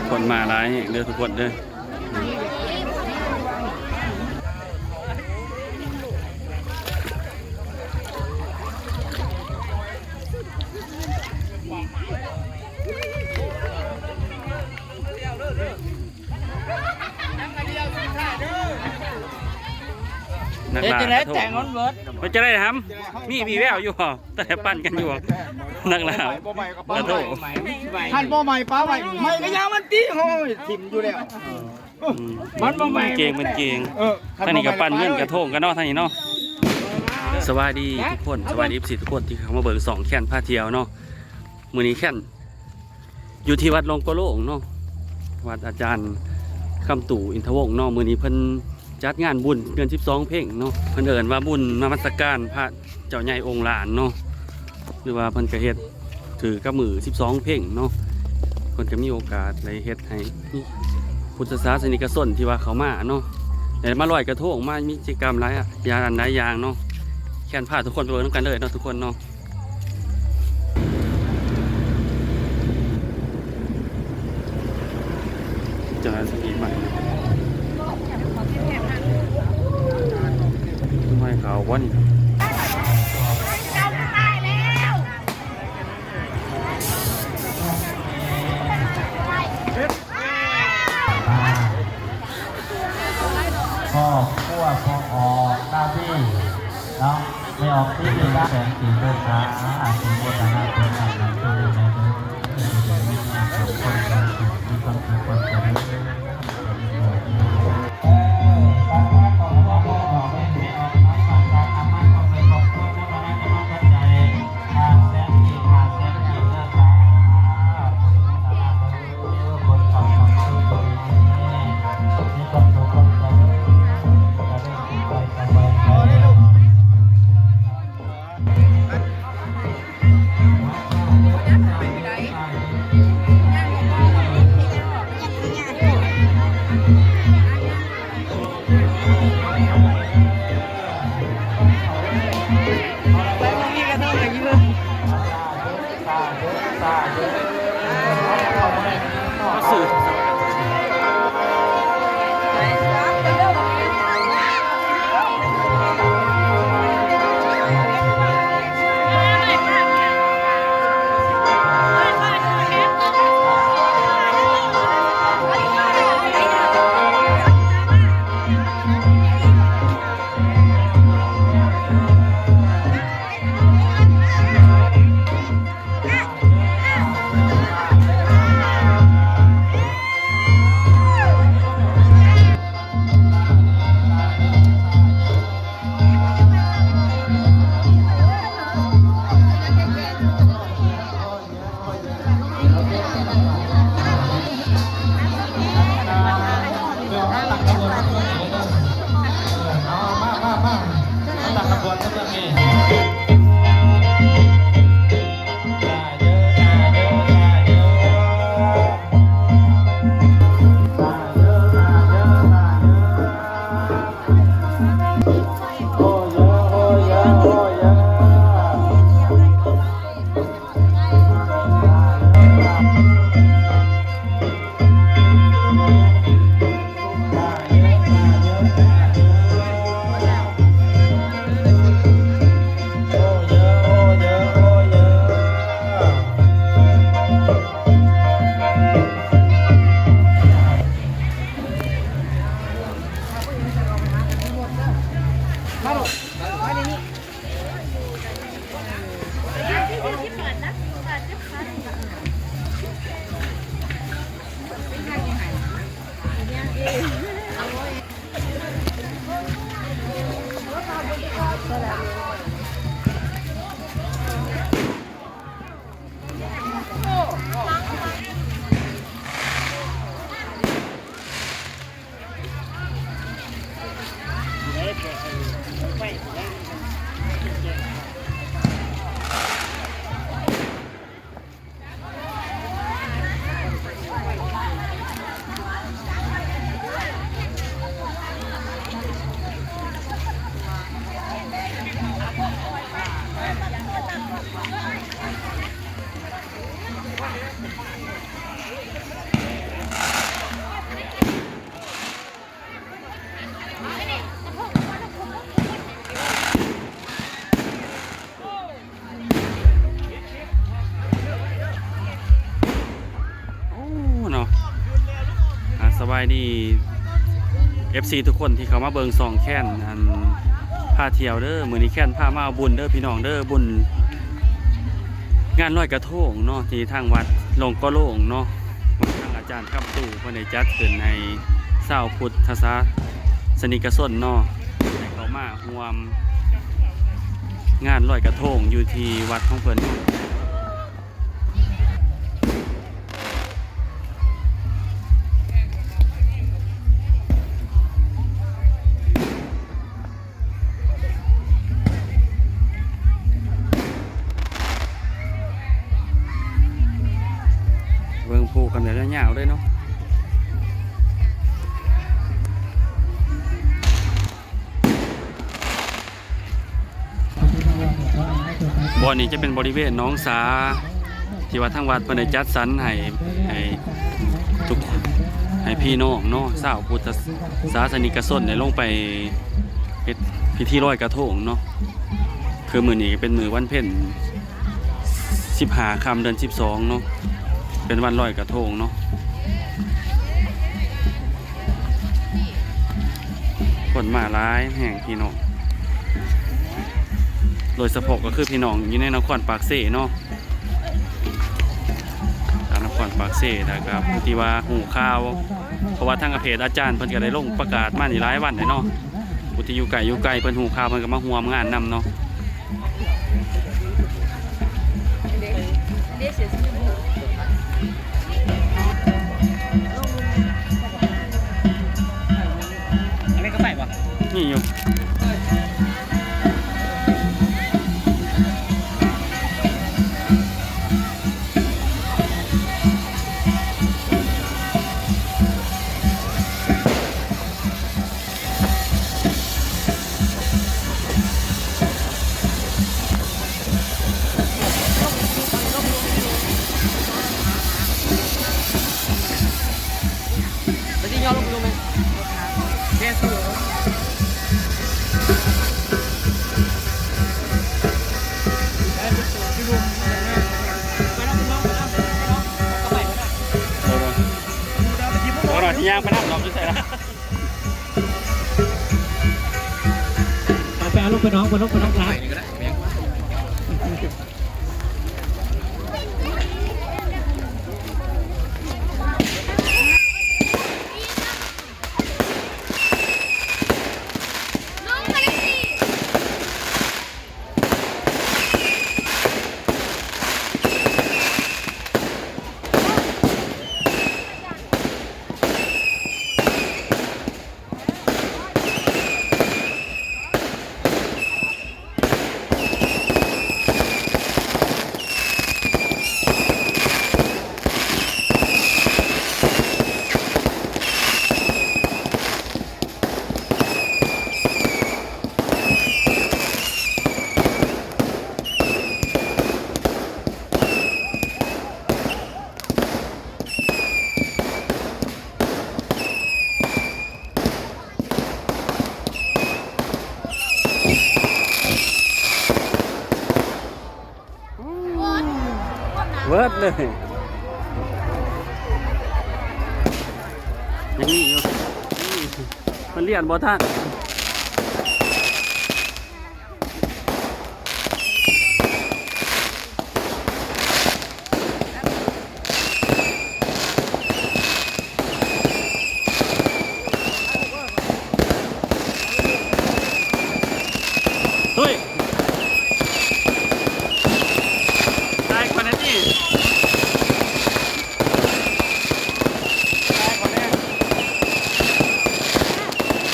ຄົນມາຫຼາຍແຮງເດີທຸກຄົນເດີ. ນັກລ່າກະໂທງ ເປັນຈັ່ງໃດຫຳ? ມີ ມີແວວຢູ່ບໍ່? ແຕ່ປັ່ນກັນຢູ່ ນັກລ່າກະໂທງ. ຄັນບໍ່ໃໝ່ປະໄວ້ ໃໝ່ກະຢ່າງມັນຕິ ໂອ້ຍ ຖິ້ມຢູ່ແລ້ວ. ອືມ ມັນບໍ່ໃໝ່ ມັນເກັ່ງ ມັນເກັ່ງ. ເອີ ທາງນີ້ກະປັ່ນເງິນກະໂທງກັນເນາະ ທາງນີ້ເນາະ. ສະບາຍດີທຸກຄົນ ສະບາຍດີ ເອັຟຊີ ທຸກຄົນທີ່ເຂົ້າມາເບິ່ງຊ່ອງແຄນພາທ່ຽວເນາະ. ມື້ນີ້ແຄນຢູ່ທີ່ວັດຫຼວງໂກໂລງເນາະ ວັດອາຈານຄຳຕູ້ ອິນທະວົງເນາະ. ມື້ນີ້ເພິ່ນຈັດງານບຸນເດືອນສິບສອງເພັງເນາະ ເພິ່ນເອີ້ນວ່າບຸນນະມັດສະການພະ ເຈົ້າໃຫຍ່ອົງຫຼານເນາະ ຫຼືວ່າເພິ່ນກະເຮັດຖືກກັບມື້ສິບສອງເພັງເນາະ. ເພິ່ນກະມີໂອກາດໄດ້ເຮັດໃຫ້ພຸດທະສາສະນິກະຊົນທີ່ວ່າເຂົ້າມາເນາະ ໄດ້ມາລອຍກະໂທງ ມາມີກິດຈະກຳຫຼາຍຢ່າງ ຫຼາຍຢ່າງເນາະ. ແຄນພາທຸກຄົນໄປເບິ່ງນຳກັນເລີຍເນາະ ທຸກຄົນເນາະ. ຈະໄດ້ສະຕິໃໝ່ ໄໝ່ເຂົາບໍ່ນີ້? ຄອບຄົວພໍ່ອອກ ດາວີ ເນາະ ແມ່ອອກ ທີ່ມີແສງສີເດີ ສາທຸ ໂມທະນາບຸນນຳນຳ ໂຊກດີແນ່ເດີ ຢູ່ດີມີແຮງ ສຸກຄົນ ມີຄວາມສຸກ ຄວາມຈະເລີນ. ສະບາຍດີ ເອັຟຊີ ທຸກຄົນທີ່ເຂົ້າມາເບິ່ງຊ່ອງແຄນ ອັນ ພາທ່ຽວເດີ້. ມື້ນີ້ແຄນພາມາເອົາບຸນເດີ້ພີ່ນ້ອງເດີ້ ບຸນງານລອຍກະໂທງເນາະ ທີ່ທາງວັດຫຼວງກໍໂລງເນາະ ທາງອາຈານຄຳຕູ້ເພິ່ນໄດ້ຈັດຂຶ້ນໃຫ້ຊາວພຸດທະສາສະນິກະຊົນເນາະ ໄດ້ເຂົ້າມາຮ່ວມງານລອຍກະໂທງຢູ່ທີ່ວັດຂອງເພິ່ນ. ເບິ່ງພູກັນແບບຍາວໆເລີຍເນາະ. ບ່ອນນີ້ຈະເປັນບໍລິເວນໜອງສາ ທີ່ວ່າທາງວັດເພິ່ນໄດ້ຈັດສັນໃຫ້ ໃຫ້ທຸກ ໃຫ້ພີ່ນ້ອງເນາະ ຊາວພຸດທະສາສະນິກະຊົນໄດ້ລົງໄປເຮັດພິທີລອຍກະໂທງເນາະ. ຄືມື້ນີ້ກໍເປັນມື້ວັນເພັນ ສິບຫ້າຄ່ຳເດືອນສິບສອງເນາະ ເປັນວັນລອຍກະໂທງເນາະ. ຄົນມາຫຼາຍແຮງພີ່ນ້ອງ ໂດຍສະເພາະກໍຄືພີ່ນ້ອງຢູ່ໃນນະຄອນປາກເຊເນາະ ທາງນະຄອນປາກເຊ ແລ້ວກໍຜູ້ທີ່ວ່າຮູ້ຂ່າວ ເພາະວ່າທາງເພຈອາຈານເພິ່ນກໍໄດ້ລົງປະກາດມານີ້ຫຼາຍວັນແລ້ວເນາະ. ຜູ້ທີ່ຢູ່ໃກ້ຢູ່ໄກເພິ່ນຮູ້ຂ່າວເພິ່ນກໍມາຮ່ວມງານນຳເນາະ. ອັນນີ້ກໍໃສ່ບໍ່? ມີຢູ່. ບໍ່ດອກ ບໍ່ດອກ ຊິຍ່າງໄປນຳດອກ ຢູ່ໃສລະ? ໄປ ໄປເອົາລົງໄປນ້ອງ ໄປລົງໄປນ້ອງຊາຍ. ເບິດເລີຍ ຍັງມີຢູ່ ມັນລຽນບໍ່ທັນ. ເຮີ້ຍ ຕາຍກ່ອນນະຕິ ຕາຍກ່ອນແລ້ວ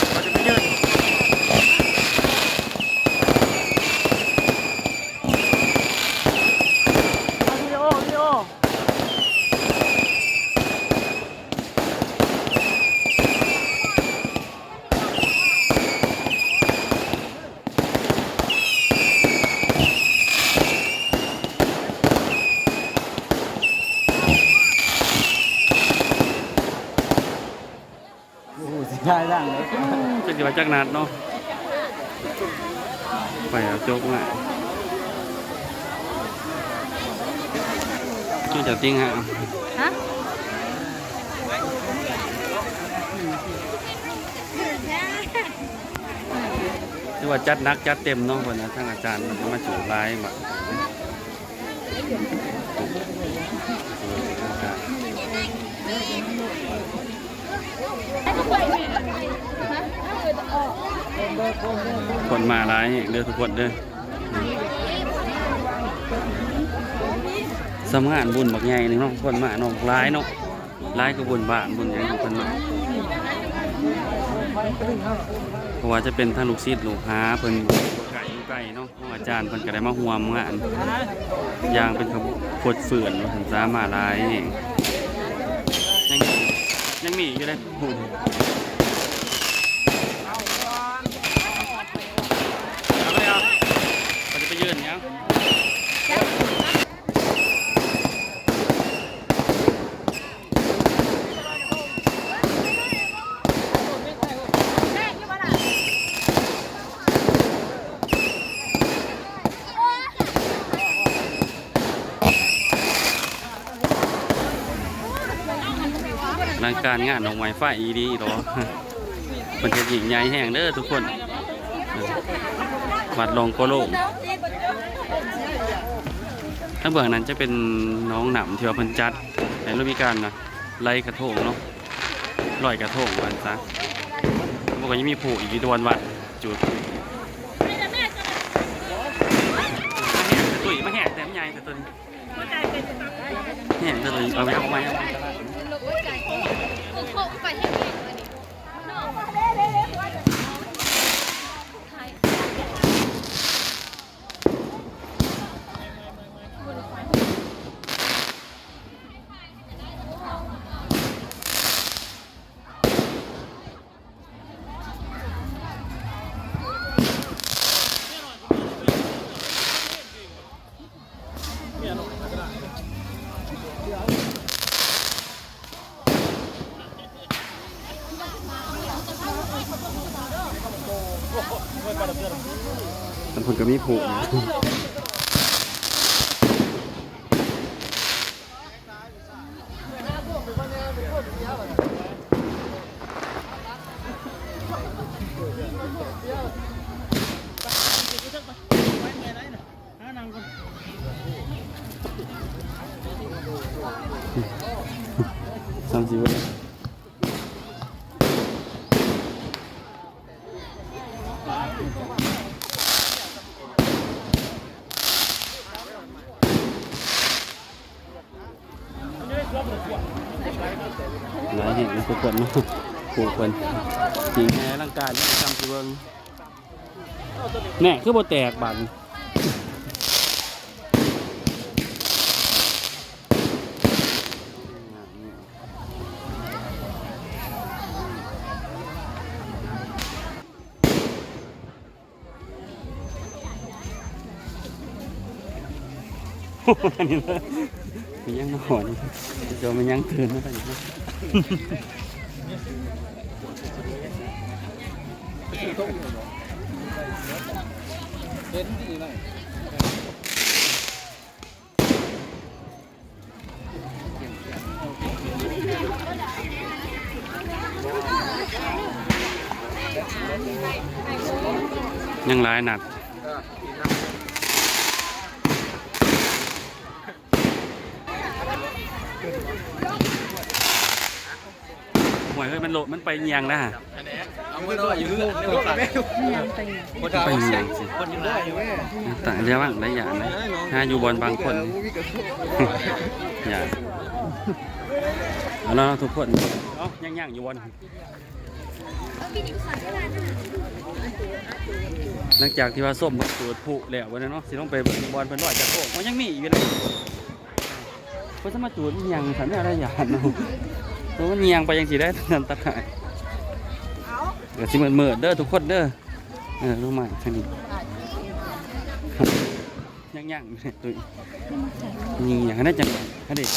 ເຂົາຈະໄປຢືນ. ໂອ້ ຊິຖ່າຍຫຼັງເດ້ ຈັກຊິວ່າຈັກນັດເນາະ ໄປເອົາຈົກມາ ຄືຈະຕິງຫາ ຮະ? ຖືວ່າຈັດໜັກຈັດເຕັມເນາະ ເພິ່ນນະ ທາງອາຈານເພິ່ນກໍມາຈູດຫຼາຍບາດ. ຄົນມາຫຼາຍແຮງເດີທຸກຄົນເດີ ສຳງານບຸນບັກໃຫຍ່ນີ້ເນາະ ຄົນມາເນາະ ຫຼາຍເນາະ ຫຼາຍກວ່າບຸນບ້ານບຸນຫຍັງເພິ່ນເນາະ ບໍ່ວ່າຈະເປັນທັງລູກສິດລູກຫາເພິ່ນ ໄກເນາະ ຂອງອາຈານເພິ່ນກໍໄດ້ມາຮ່ວມງານຢ່າງເປັນຂະບວນຟົດຟື້ນ ວ່າຊັ້ນຊະ ມາຫຼາຍແຮງ ຍັງມີ ຍັງມີຢູ່ເດ້ ເອົາໄປເອົາ ເຂົາຈະໄປຢືນເອົາ. ອະລັງການງານດອກໄມ້ໄຟອີ່ຫຼີເນາະ ເພິ່ນເຮັດຍິ່ງໃຫຍ່ແຮງເດີທຸກຄົນ ວັດລ່ອງໂກໂລງ ທາງເບື້ອງນັ້ນຈະເປັນໜອງນ້ຳທີ່ວ່າເພິ່ນຈັດໃຫ້ເຮົາມີການນະ ໄລ່ກະທົງເນາະ ລອຍກະທົງວ່າຊັ້ນຊະ ແລ້ວກໍຍັງມີຜູ້ອີກຢູ່ດວນວັດ ຈູດ ມາແຮງແຕ່ຕຸ້ຍ ມາແຮງແຕ່ມັນໃຫຍ່ແຕ່ຕົວນີ້ ແຮງແຕ່ຕົວນີ້ ເອົາໄວ້ ເອົາໄວ້ ເອົາໄວ້. ทางพุ้นก็มีผู้ สามสิบ หลายแห่งทุกคนเนาะ ผู้คน สิ่งแห่ร่างกายนี่ทำที่เบิ่ง แน่ คือบ่แตกบาดนี้ อันนี้มันยังนอน เดี๋ยวมันยังตื่นมา เห็นดีหน่อย ยังหลายนัด ห่วยเฮ้ย มันโลด มันไปเงียงแล้วฮะ เอามือหน่อยอยู่เฮือน มันไปเงียงสิ คนยังหลายอยู่ ต่างเรื่องหลายอย่างนะ หาอยู่บอนบางคน อย่า เอาแล้วทุกคน เอ้า ยังๆ อยู่บอน หลังจากที่ว่าส้มเพิ่นจุดพลุแล้วบัดนี้เนาะ สิลงไปเบิ่งบอนเพิ่นลอยกระทง โอ้ ยังมีอีกอยู่เลย เพิ่นสิมาจุดอีหยังซั่น แนวใดย่านเนาะ โอ้ มันเงียงไปจังซี่ได้ อันตราย ก็สิมืดๆ เด้อทุกคนเด้อ เออ ลงมาทางนี้ ยังๆ อยู่เลยตุ้ย นี่อย่างนั้นจังหวะ อันนี้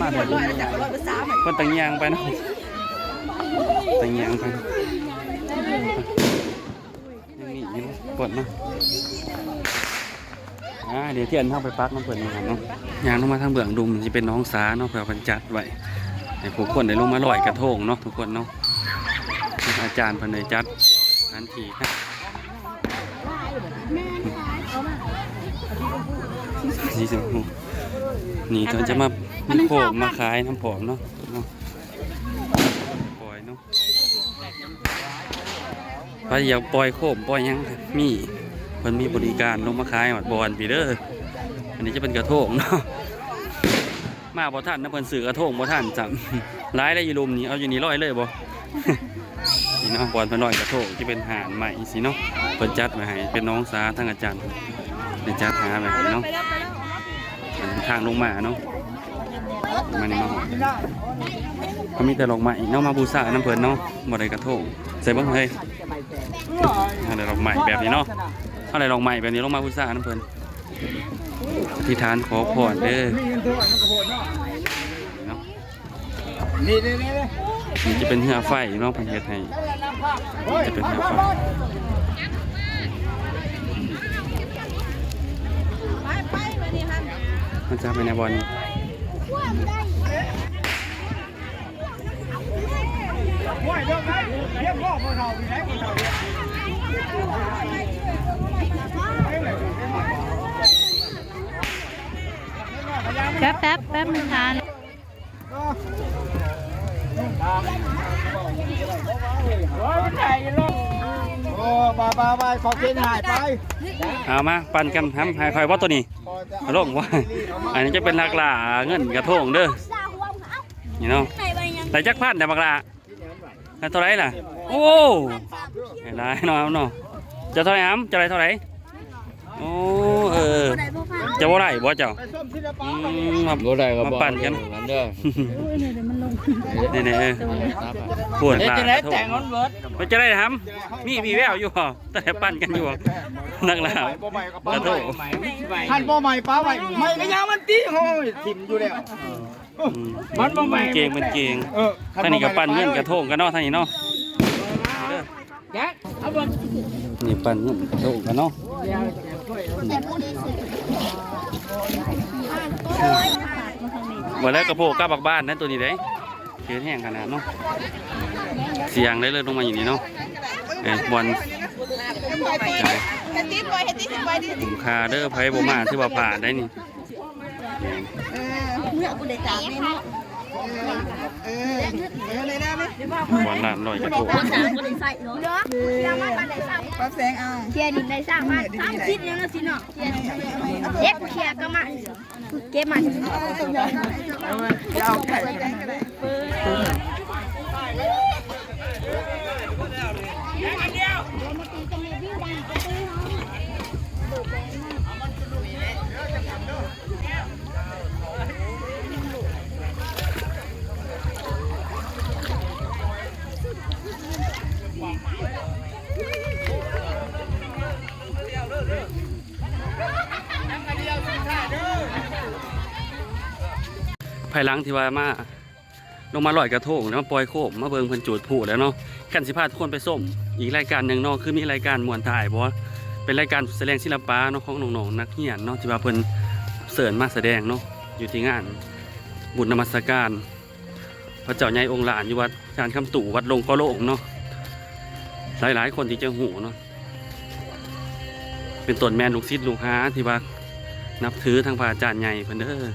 มาแบบนี้ เพิ่นต้องย่างไปเนาะ ต้องย่างไป ยังมีอยู่ กดเนาะ ອ່າ ດຽວທຽນເຮົາໄປປັກນຳເພິ່ນເນາະ. ຍ່າງລົງມາທາງເບື້ອງລຸ່ມ ຊິເປັນໜອງສາເນາະ ເພື່ອເພິ່ນຈັດໄວ້ໃຫ້ຜູ້ຄົນໄດ້ລົງມາລອຍກະທົງເນາະ ທຸກຄົນເນາະ. ອາຈານເພິ່ນໄດ້ຈັດສະຖານທີ່ ນີ້ເພິ່ນຈະມາ ມີໂຄມມາຂາຍນຳພ້ອມເນາະ ເນາະ ປ່ອຍເນາະ. ໃຜຢາກປ່ອຍໂຄມປ່ອຍຫຍັງ ມີ ເພິ່ນມີບໍລິການລົງມາຂາຍຮອດບ່ອນພີ້ເດີ. ອັນນີ້ຈະເປັນກະໂທງເນາະ ມາບໍ່ທັນນະ ເພິ່ນຊື້ກະໂທງບໍ່ທັນຊ້ຳ. ຫຼາຍເດ້ຢູ່ລຸ່ມນີ້ ເອົາຢູ່ນີ້ລອຍເລີຍບໍ່? ນີ້ເນາະ ບ່ອນເພິ່ນລອຍກະໂທງ ຈະເປັນຮ້ານໄມ້ຊີ້ເນາະ ເພິ່ນຈັດໄວ້ໃຫ້ ເປັນໜອງສາ ທາງອາຈານໄດ້ຈັດຫາໄວ້ໃຫ້ເນາະ. ອັນທາງລົງມາເນາະ ມານີ້ມາຮອດ ເຂົາມີແຕ່ດອກໄມ້ເນາະ ມາບູຊານຳເພິ່ນເນາະ ບໍ່ໄດ້ກະໂທງ. ໃສ່ເບິ່ງເຮີ້ຍ ເຮົາໄດ້ດອກໄມ້ແບບນີ້ເນາະ ເຮົາໄດ້ດອກໄມ້ແບບນີ້ລົງມາບູຊານຳເພິ່ນ ອະທິຖານຂໍພອນເດີເນາະ. ນີ້ ນີ້ ນີ້ ນີ້ຈະເປັນເຮືອໄຟເນາະ ເພິ່ນເຮັດໃຫ້ ຈະເປັນເຮືອໄຟ. ມັນຈະເປັນແນວບ່ອນນີ້ ແປັບ ແປັບ ແປັບໜຶ່ງທ່ານ. ໂອ້ ໄປ ໄປ ໄປ ຂໍກິນໃຫ້ໄປ. ເອົາມາປັ່ນກັນ ທຳໃຫ້ຂ້ອຍບໍ່ໂຕນີ້ ເອົາລົງບໍ່? ອັນນີ້ຈະເປັນນັກລ່າເງິນກະໂທງເດີ ນີ້ເນາະ. ໄດ້ຈັກພັນແດ່ບັກຫຼ້າ? ໄດ້ເທົ່າໃດລະ? ໂອ້ ຫຼາຍເນາະ ເນາະ. ເຈົ້າເທົ່າໃດຫຳ? ເຈົ້າໄດ້ເທົ່າໃດ? ໂອ້ ເອີ ເອີ ເຈົ້າບໍ່ໄດ້ບໍ່ເຈົ້າ? ອືມ ບໍ່ໄດ້ກໍບໍ່ ມາປັ່ນກັນເດີ ນີ້ໆ ເອີ ພຸ້ນ ເຮັດຈັ່ງໃດແຕ່ງມັນເບິດ ເປັນຈັ່ງໃດຫຳ? ມີ ມີແວວຢູ່ບໍ່? ແຕ່ປັ່ນກັນຢູ່ບໍ່? ນັກລ່າກະໂທງ ຄັນບໍ່ໃໝ່ປະໄວ້ ໃໝ່ກະຢ່າມັນຕິ ໂອ້ຍ ຖິ້ມຢູ່ແລ້ວ. ອືມ ມັນບໍ່ແມ່ນ ເກັ່ງ ມັນເກັ່ງ. ເອີ ທາງນີ້ກະປັ່ນເງິນກະໂທງກັນເນາະ ທາງນີ້ເນາະ. ນີ້ປັ່ນເງິນກະໂທງກັນເນາະ. ບໍ່ແລ້ວກະໂພກກັບບັກບານນະ ໂຕນີ້ເດ້ ເກັ່ງແຮງຂະໜາດເນາະ. ສຽງໄດ້ເລີຍ ລົງມາຢູ່ນີ້ເນາະ. ເອີ ບ່ອນຄຸ້ມຄ່າເດີ ໃຜບໍ່ມາຖືວ່າພາດໄດ໋ນີ້. ເອີ ເມື່ອກູໄດ້ຕາມແນ່ເນາະ. ເອີ ເອີ ເອີ ໄດ້ແລ້ວເດ້ ບ່ອນລານລອຍກະໂທງ ປາແສງເອົາ ເສຍດິນໄດ້ສ້າງມາສາມສິບແລ້ວເນາະ ຊິເນາະ. ເຮັດເຂຍກະມາ ເກັບມາ ເອົາໄປ ເອົາໄປ. ພາຍຫຼັງທີ່ວ່າມາ ລົງມາລອຍກະໂທງ ແລ້ວມາປ່ອຍໂຄມ ມາເບິ່ງເພິ່ນຈູດພລຸແລ້ວເນາະ. ຄັນຊິພາທຸກຄົນໄປຊົມອີກລາຍການໜຶ່ງເນາະ ຄືມີລາຍການມ່ວນທ້າຍບໍ່ ເປັນລາຍການສະແດງສິລະປະເນາະ ຂອງນ້ອງໆນັກຮຽນເນາະ ທີ່ວ່າເພິ່ນເຊີນມາສະແດງເນາະ ຢູ່ທີ່ງານບຸນນະມັດສະການ ພະເຈົ້າໃຫຍ່ອົງລ້ານ ຢູ່ວັດຈານຄຳຕູ້ ວັດດົງເກາະໂລງເນາະ. ຫຼາຍໆຄົນທີ່ຈະຮູ້ເນາະ ເປັນຕົ້ນແມ່ນລູກສິດລູກຫາທີ່ວ່ານັບຖືທາງພະອາຈານໃຫຍ່ເພິ່ນເດີ. ເ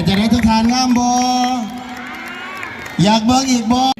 ຈະໄດ້ ທຸກທ່ານງາມບໍ່? ຢາກເບິ່ງອີກບໍ່?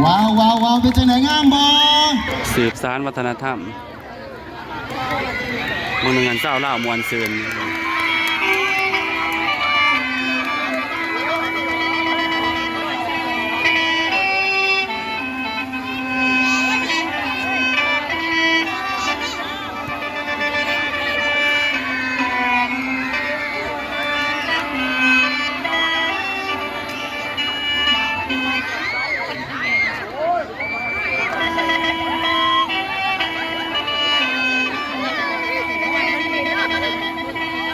ວ້າວ ວ້າວ ວ້າວ ເປັນຈັ່ງໃດ ງາມບໍ່? ສືບສານວັດທະນະທຳ ມື້ໜຶ່ງ ອັນຊາວລາວມ່ວນຊື່ນ. ເ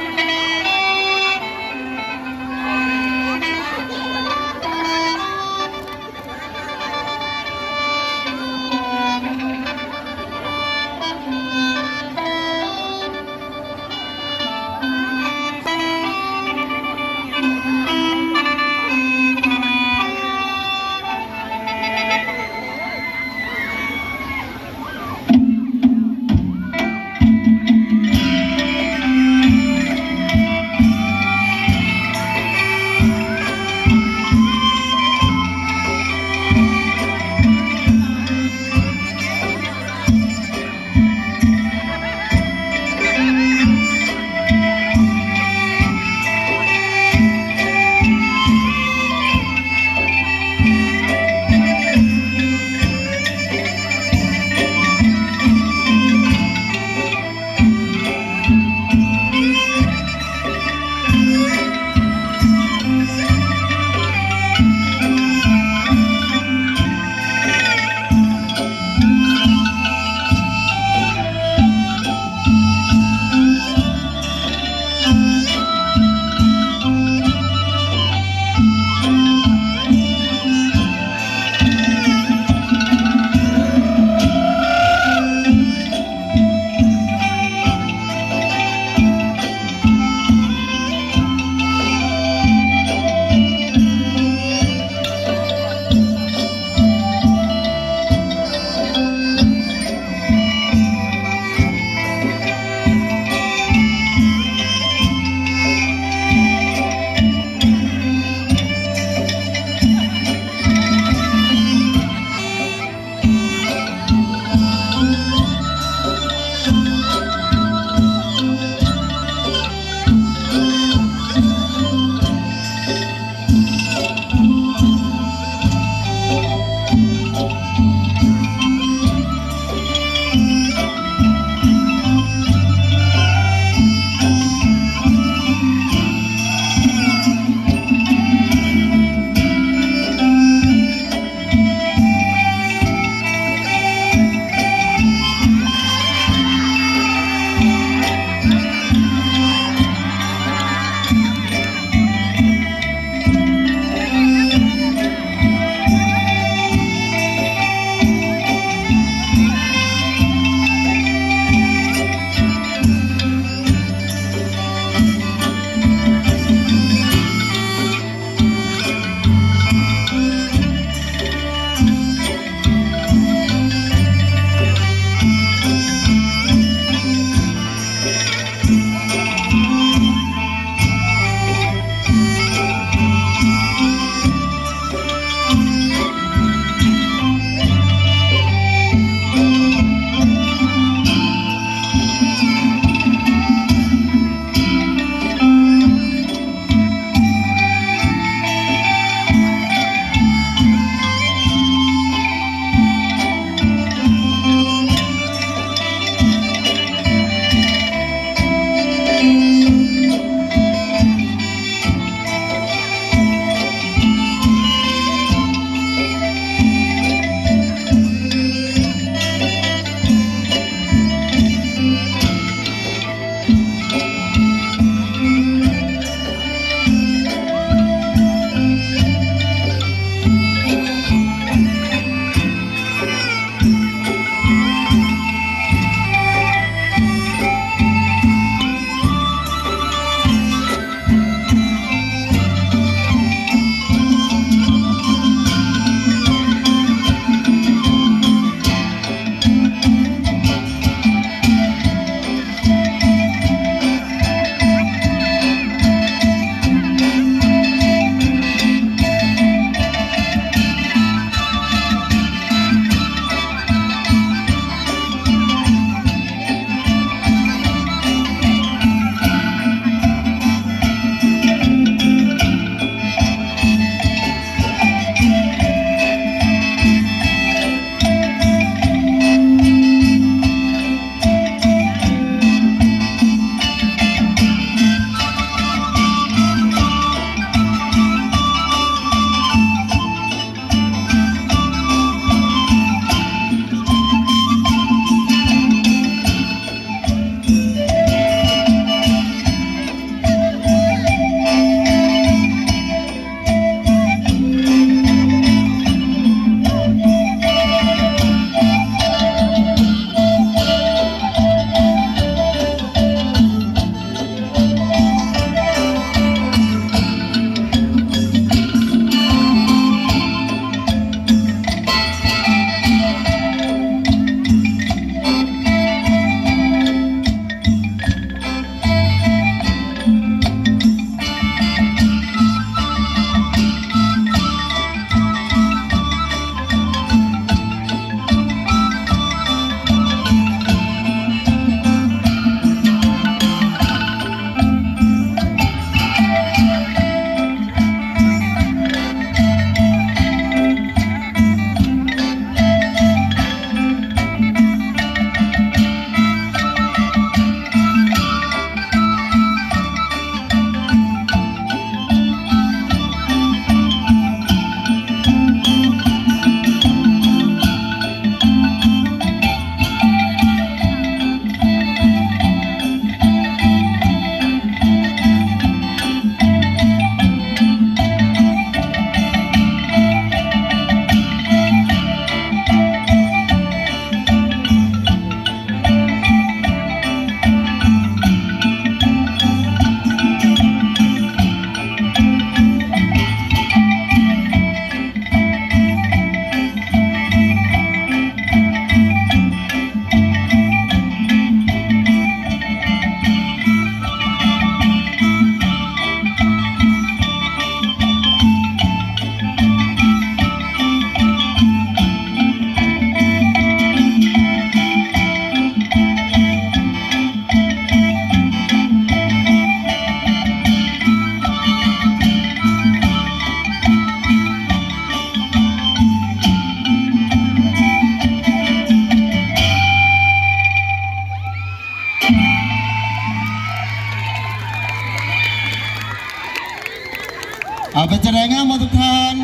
ເອົາ ເປັນຈັ່ງໃດ ງາມບໍ່ທຸກທ່ານ?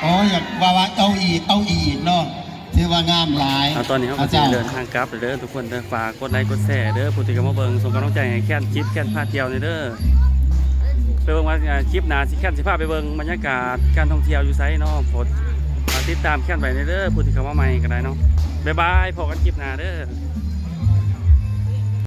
ໂອ້ ຢາກວ່າ ວ່າເອົາອີກ ເອົາອີກເນາະ ຖືວ່າງາມຫຼາຍ. ເອົາ ຕອນນີ້ເຮົາກໍຊິເດີນທາງກັບແລ້ວເດີທຸກຄົນເດີ. ຝາກກົດໄລກົດແຊເດີ ຜູ້ທີ່ເຂົ້າມາເບິ່ງ ສົ່ງກຳລັງໃຈໃຫ້ແຄນ ຄລິບແຄນພາທ່ຽວນີ້ເດີ. ໄປເບິ່ງວ່າ ເອີ ຄລິບໜ້າຊິ ແຄນຊິພາໄປເບິ່ງບັນຍາກາດການທ່ອງທ່ຽວຢູ່ໃສເນາະ. ກົດ ຝາກຕິດຕາມແຄນໄວ້ນີ້ເດີ ຜູ້ທີ່ເຂົ້າມາໃໝ່ກໍໄດ້ເນາະ. ບາຍບາຍ ພໍ້ກັນຄລິບໜ້າເດີ.